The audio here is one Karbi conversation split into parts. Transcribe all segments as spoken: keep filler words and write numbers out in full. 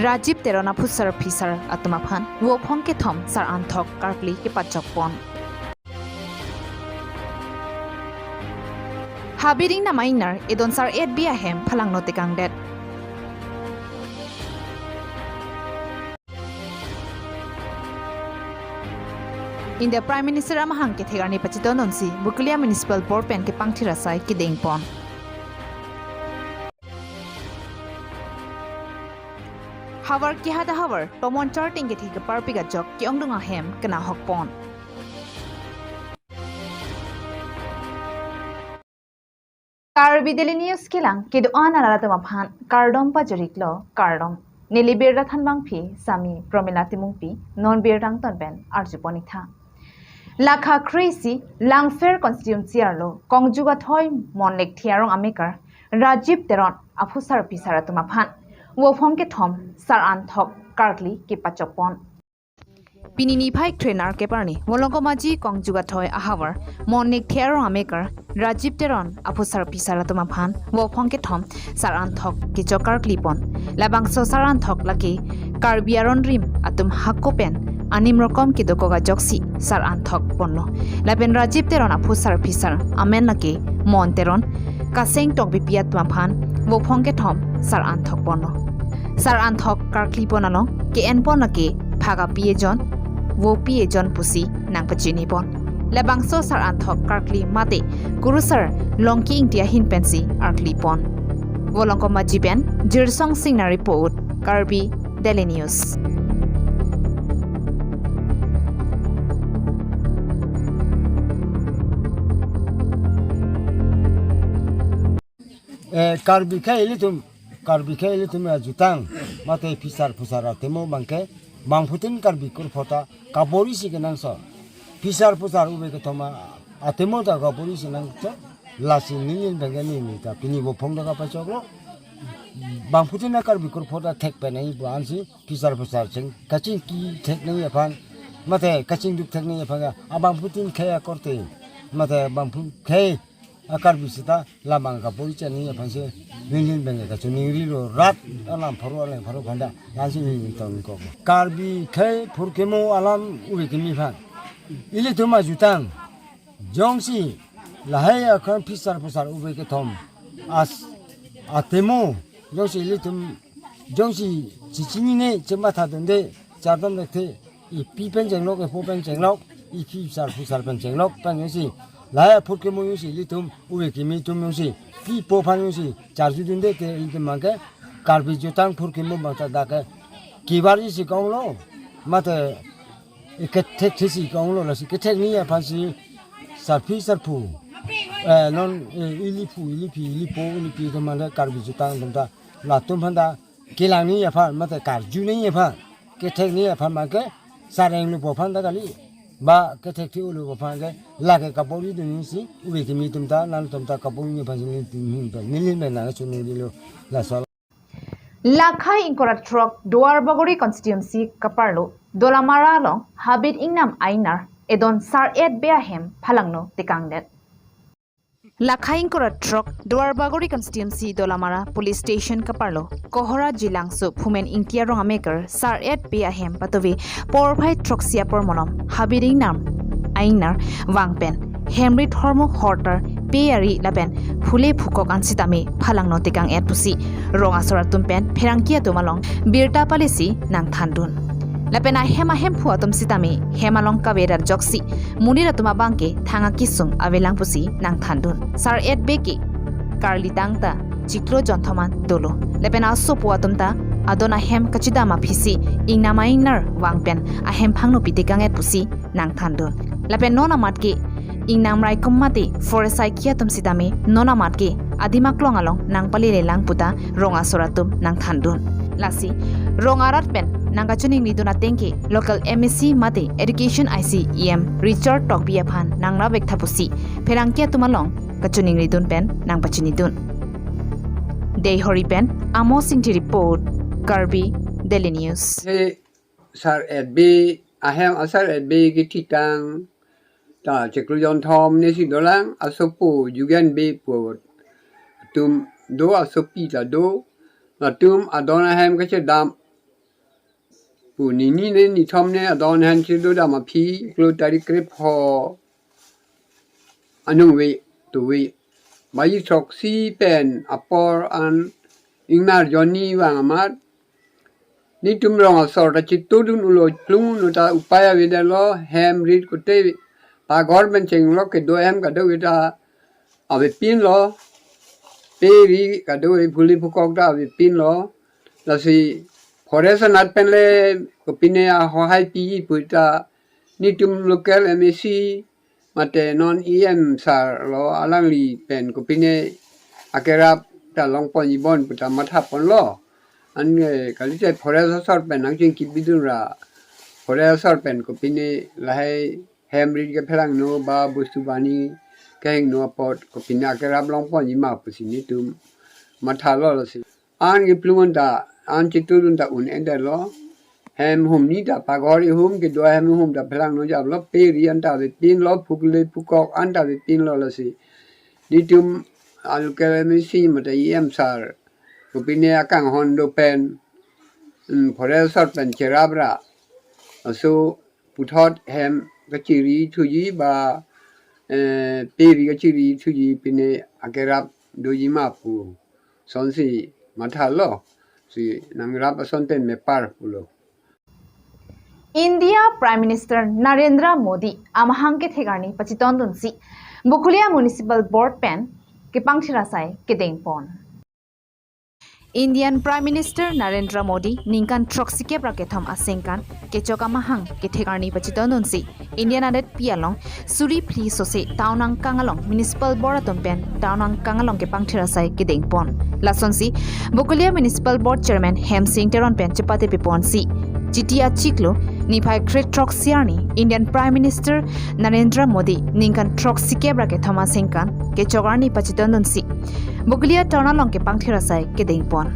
Rajib Teron aphusar phisar atum aphan vophong kethom sar-an thok karkli kepachokpon. Habit ingnam ainar edon sar-et B ahem phalangno tekangdet. India Prime Minister amahang kethek arni pachitondunsi Bokolia Municipal Board pen kepangthir asai kedengpon. Havar kehada havar tomon charting kethe keparpik ajok ke-ongdung ahem kenahokpon. Karbi Daily News kelang kedo-an arat atum aphan kardom pajirlo, kardom. Neli birta thanbangpi sami Promila Timungpi, non birta angton pen arjupon ik tha. Lakha kre-isi Langpher constituency arlo Kongjuk Athoi Mon Nekthe arong amekar Rajib Teron aphusar phisar atum aphan vophong kethom sar-an thok karkli kepachokpon. Pini niphai kre-nerkep arni Volongkom Aji Kongjuk Athoi ahavar Mon Nekthe arong amekar Rajib Teron aphusar phisar atum aphan vophong kethom sar-an thok kechok karklipon. Labangso sar-an thok lake Karbi aron rim atum hako pen anim rokom kedokok ajoksi sar-an thokponlo. Lapen Rajib Teron aphusar phisar amen lake Mon Teron, Kaseng Tokbipi atum aphan vophong kethom sar-an thokponlo. Sar-an thok karklipon along ke-enpon lake phagapi ejon, vopi ejon pusi nangpachinipon. Labangso sar-an thok karkli mate kurusar Longki Ingti ahin pensi arklipon. Volongkom Aji pen Jirsong Singnar report, Karbi Daily News. Eh, Karbi akhei ilitum, Karbi akhei ilitum ajutang mate phisar phusar atemo abangke bangphutin Karbi kurphota kabor-isi kenangsot. Phisar phusar ove kethom atemo ta kabor-isi nangso. Lasi ningin abangke nini ta pini vophong ta kapachoklo. Bangphutin a Karbi kurphota thek pen nangji pu ansi phisar phusar cheng kachingki thek nangji aphan mate kachingduk thek nangji aphan ke abangphutin akhei akorte mate bangphu akhei a Karbi sita labang kabor-isi nangji aphansi ningin abangke kachiningrilo, rat alam pharo aleng pharo aphanta ansi ningin tongkok. Karbi akhei phurkimo alam ove kimi aphan ilitum ajutang jongsi lahai akhan phisar phusar ove kethom as atemo jongsi ilitum jongsi chichinine, chemathadunde, chardom lekthe, ipi pen chenglok, ipo pen chenglok, iphisar phusar pen chenglok pen jongsi lahai phurkimo jongsi ilitum ove kimi atum jongsi pipo aphan jongsi charjudunde te ilitum abangke Karbi jutang phurkimo abangta dak ke kebar-isi ke-onglo mate kethekthesi ke-onglo, lasi kethek nangji aphansi sarpi sarpo, eh, non, eh, iliphu, iliphi, ilipo, ilipi atum mane Karbi jutang atum ta latum aphanta kelang nangji aphan mate karju nangji aphan, kethek nangji aphan abangke sareng lupo aphanta kali, ba kethek thi ulupo aphan ke lake kabor-idunsi ove kimi atum ta, nangtum ta kabor-i nangji aphansi neli, neli, neli nangchiningrilo, laso. Lakha ingkoi ra throk Duarbagori constituency kaparlo Dolamara along Habit ingnam ainar edon sar-et B ahem phalangno tekangdet. Lakha ingkoi ra throk Duarbagori constituency Dolamara police station kaparlo Kohora Jilangso Phumen Ingti arong amekar sar-et B ahem patuve porphai throksi apor malom Habit ingnam ainar vang pen hemrit hormu hortar pe ari lapen phule phukok an sitame phalangno tekang-et pusi rong asor atum pen pherangke atum along birta palisi nangthandun. Lapen ahem ahemphu atum sitame hem along kavedet ajoksi monit atum abangke thang akesung avelang pusi nangthandun. Sar-et B ke karlitang ta chiklo jonthom an dolo. Lapen asopo atum ta adon ahem kachidam aphisi ingnam ainar vang pen ahem phangno pi tekang-et pusi nangthandun. Lapen non amat ke ingnam raikom mate forest saikhi atum sitame non amat ke adim aklong along nangpalelelang puta rong asor atum nangthandun. Lasi rong arat pen nangkachiningridun ateng ke local M A C mate Education I C E M Richard Tokbi aphan nangrap-ik tha pusi pherangke atum along kachiningridun pen nangpachinidun. Deihori pen Amos Ingti report, Karbi Daily News. He sar-et B, ahem asar-et B kethitang ta chiklo jonthom nesi dolang, asopo Jugen Bey pu atum do, asopi ta do, latum adon ahem kachedam Pu nini ne nithom ne adon han chido dam aphi klo tarik krepho anung ve tu ve. Baji throksi pen apor an ingnar jonni vang amat nitum rong asor ta chitudun ulo plung nu ta upai avedetlo, hem rit kute pagor pen chenglo kedo hem kado veta avepinlo, pe ri kado e phuli phukok ta avepinlo. Lasi forest anat pen le kopine ahohai pi pu ta nitum local M A C mate non E M sir lo alangli pen kopine akerap ta longpon ibon pu ta mathaponlo. An, eh, kalite forest asor pen nangchingki bidun ra forest asor pen kopine lahai hem rit kephelangno ba bostu bani kehingno apot kopine akerap longpon iji ma pusi nitum mathalo. Lasi an keplung an ta, an chitudun ta un-edetlo. Hem hum ni ta pagor ihum kedo hem hum ta phelangno japlo, pe ri an ta avepinlo, phukle phukok an ta avepinlo. Lasi nitum a local M A C mate E M sir kopine akanghon do pen, mm, forest asor pen cherap ra aso puthot hem kachiri thuji ba, eh, pe ri kachiri thuji pine akerap doji ma pu sonsi mathalo. Si nangrap ason pen mepar pulo. India Prime Minister Narendra Modi amahang kethek arni pachitondunsi Bokolia Municipal Board pen kepangthir asai kedengpon. Indian Prime Minister Narendra Modi ningkan throksi kep ra kethom asengkan kechok amahang kethek arni pachitondunsi Indian adet pi along suri phli sose town angkang along Municipal Board atum pen town angkang along kepangthir asai kedengpon. Lasonsi Bokolia Municipal Board Chairman Hemsing Teron pen chepate piponsi Chiti achiklo niphai kre throksi arni Indian Prime Minister Narendra Modi ningkan throksi kep ra kethom asengkan kechok arni pachitondunsi Bokolia town along kepangthir asai kedengpon.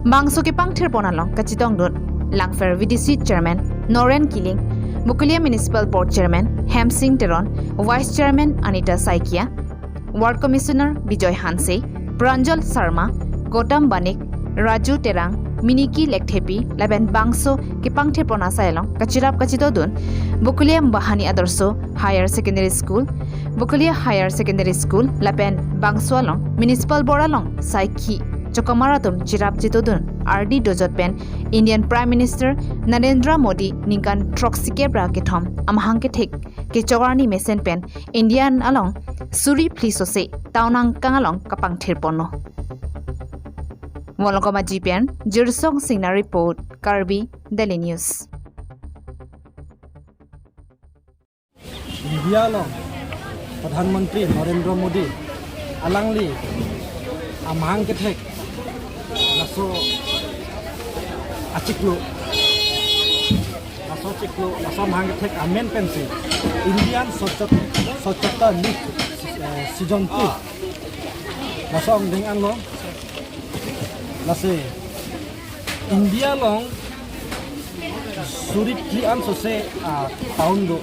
Bangso kepangthirpon along kachitongdun Langpher V D C Chairman Noren Killing, Bokolia Municipal Board Chairman Hemsing Teron, Vice Chairman Anita Saikia, Ward Commissioner Bijoy Hanse, Pranjal Sharma, Gautam Banik, Raju Terang, Miniki Lekthepi lapen bangso kepangthirpon asai along kachirap kachitodun Bokolia Bahani Adarsha Higher Secondary School, Bokolia Higher Secondary School lapen bangso along Municipal Board along saikhi chokamar atum chirap chitodun ardi dojot pen Indian Prime Minister Narendra Modi ningkan throksi kep ra kethom amahang kethek kechok arni mesen pen India along suri phli sose town angkang along kepangthirponlo. Molongkom aji pen Jirsong Singnar report, Karbi Daily News. India along Pradhan Mantri Narendra Modi alangli amahang kethek laso achiklo, laso achiklo, laso amahang kethek amen pensi Indian Swachhata, Swachhata League, eh, season two laso angdeng anlo. Lasi India along suri phli an sose, ah, town do.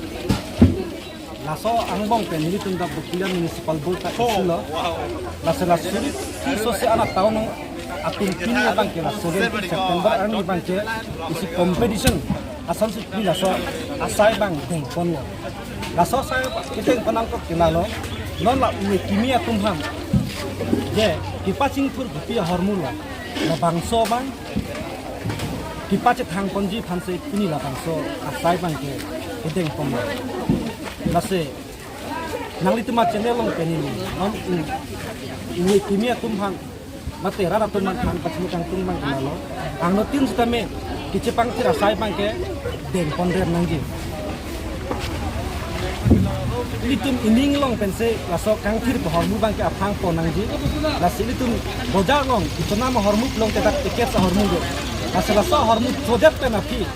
Laso angbong pen nelitum dak Bokolia Municipal Board ta isi lo. Lasi la suri phli sose an a-town atum pini abangke la seventeen September arni abangke isi competition asonsi pini laso asai abang dengponlo. Laso asai kedengpon angkok ke lalo, non la ove kimi atum aphan je kepachingthur kopi ahormu lo, labangso abang kepachethangponji aphansi pini labangso asai abangke kedengponlo. Lasi nanglitum a-channel along pen neli non ove kimi atum aphan mate rat atum aphan pachini kangtung abang ke lalo, angno tin sitame kechepangthir asai abangke dengponrem nangji. Ilitum ining along pensi laso kangthir ahormu abangke aphrang pon nangji. Lasi ilitum bojar along ichonam ahormu along ke dak packets ahormu do. Lasi laso ahormu chodet pen aphi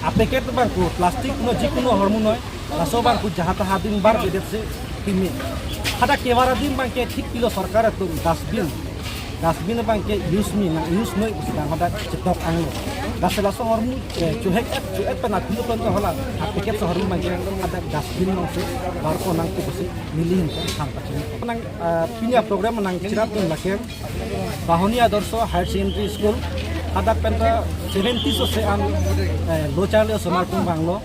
a-packet abang ko plastic no jikono ahormu noi, laso abang ko jaha taha dingbar bedetsi pimi. Hadak kevar adim abangke thik pilo sorkar atum dustbin. Dustbin abangke use me nang use noi pusi dang hadak chetok anglo. Lasi laso ahormu, eh, chohek et, cho-et pen aphi lo pen hala a-packet ahormu abangke hadak dustbin alongsi barpon nangkok pusi neli ahin pen than pachini. Nang, eh, pini a-program nangchirapdun lake Bahani Adarsha Higher Secondary School Hadak pen ta seventy sose an, eh, lo charli osomar atum vanglo,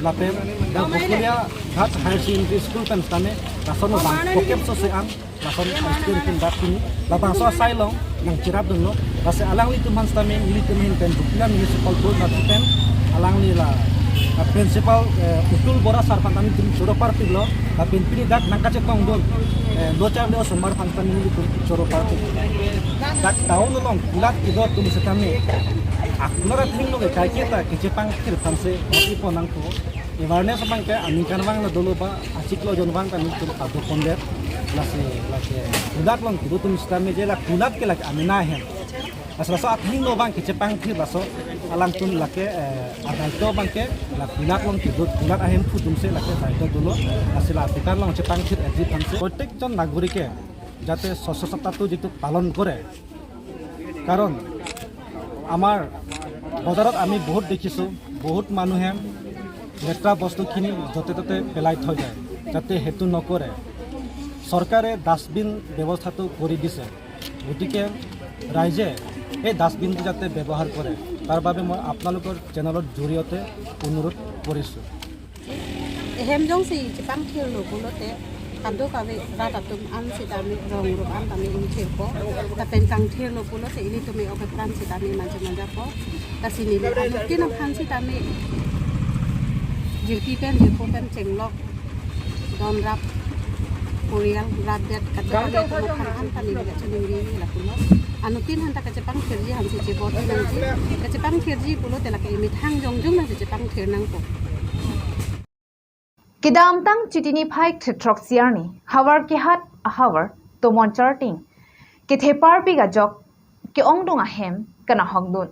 lapen dak Bokolia Ghat Higher Secondary School pen tame lason vang kokep sose an, lason student atum dak pini, labangso asai along nangcherapdunlo, lasi alanglitum aphan tame, ilitum ahin pen Bokolia Municipal Board latum pen, alangli la, la principal, eh, Utul Bora sir aphan tame itum choro parpiklo, lapen pini dak nangkachetongdun, eh, lo charli osomar aphan tame itum choro parpik. Dak town along kulat kedo atum setame, akular athengno ke kaiketa kechepangthir aphansi ipo nangpo. Awareness abang ke aningkan vang la dolo ba, achiklo jon vang ta nelitum kadokpondet. Lasi, lasi kulat along kedo atum setame je la kulat ke lake amena ahem. Lasi laso athengno abang kechepangthir laso alangtum lake, eh, adaito abang ke la kulat along kedo, kulat ahemphu atumsi lake daito dolo. Lasi la athekar along chepangthir eji aphansi. প্রত্যেকজন নাগৰিকে যাতে স্বচ্ছতাটো যিটো পালন কৰে, কাৰণ আমাৰ বজাৰত আমি বহুত দেখিছোঁ, বহুত মানুহে লেতেৰা বস্তুখিনি য'তে ত'তে পেলাই থৈ যায়, যাতে সেইটো নকৰে। চৰকাৰে ডাষ্টবিন ব্যৱস্থাটো কৰি দিছে, গতিকে ৰাইজে এই ডাষ্টবিনটো যাতে ব্যৱহাৰ কৰে, তাৰ বাবে মই আপোনালোকৰ চেনেলৰ জৰিয়তে অনুৰোধ কৰিছোঁ। Ehem jongsi chepangthirlo pulote, kadokave rat atum an setame, rong rup an tame ingthirpo. Lapen kangthirlo pulote, ilitum e-ok epran setame manja manjapo. Lasi neli anuttin aphan setame jirpi pen, jirpo pen chenglok, don rap, porial rapdet, kadokave atum aphan an tame neli chiningri lapulo. Anuttin aphan ta kachepangthirji aphansi chebor-i nangji. Kachepangthirji pulote lake emethang jongjong nangsi chepangthir nangpo. Kedamtang Chiti niphai kre-throksi arni, Howraghat ahavar Tomon Charting kethe parpik ajok ke-ongdung ahem kenahokdun.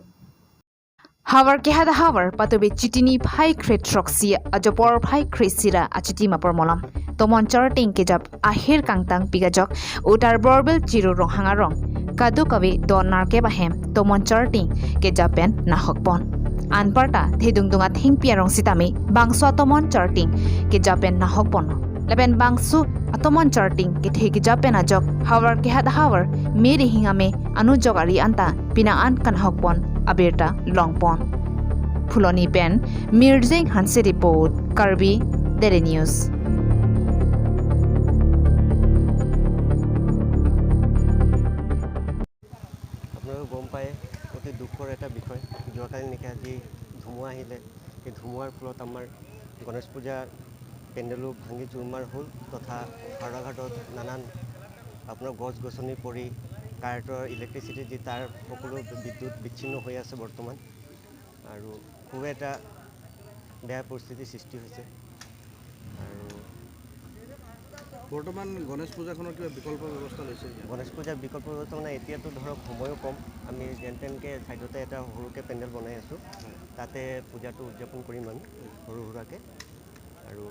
Howraghat ahavar patubi Chiti niphai kre-throksi ajo porphai kre-isi ra achitim apor malom Tomon Charting kejap ahir kangtangpik ajok Uttar Borbil Chiru Ronghang arong kadokave don nerkep ahem Tomon Charting kejap pen nahokpon. Anparta thedungdung athengpi arong setame bangso aTomon Charting kejap pen nahokpon. Lapen bangso aTomon Charting kethe kejap pen ajok Howraghat ahavar Mary Hingame anujok ari anta penang an kenahokpon abirta longpon. Phuloni pen Mirjeng Hanse report, Karbi Daily News. আপোনালোকে গম পায়, অতি দুখৰ এটা বিষয়। যোৱাকালি নিশা যি ধুমুহা আহিলে, সেই ধুমুহাৰ ফলত আমাৰ গণেশ পূজা পেণ্ডেলো ভাঙি চুৰমাৰ হ'ল তথা হাওৰাঘাটত নানান আপোনাৰ গছ গছনি পৰি কাৰেণ্টৰ, ইলেক্ট্ৰিচিটি যি তাৰ সকলো বিদ্যুৎ বিচ্ছিন্ন হৈ আছে বৰ্তমান। আৰু খুবেই এটা বেয়া পৰিস্থিতিৰ সৃষ্টি হৈছে। আৰু বৰ্তমান গণেশ পূজাখনৰ কিবা বিকল্প ব্যৱস্থা লৈছে নেকি? গণেশ পূজাৰ বিকল্প ব্যৱস্থা মানে এতিয়াতো ধৰক সময়ো কম, আমি যেন তেনকে ছাইডতে এটা সৰুকৈ পেণ্ডেল বনাই আছোঁ, হয়। তাতে পূজাটো উদযাপন কৰিম আমি সৰু সুৰাকৈ। আৰু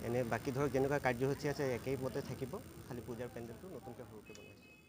এনে বাকী ধৰক যেনেকুৱা কাৰ্যসূচী আছে একেই মতে থাকিব, খালি পূজাৰ পেণ্ডেলটো নতুনকৈ সৰুকৈ বনাইছোঁ।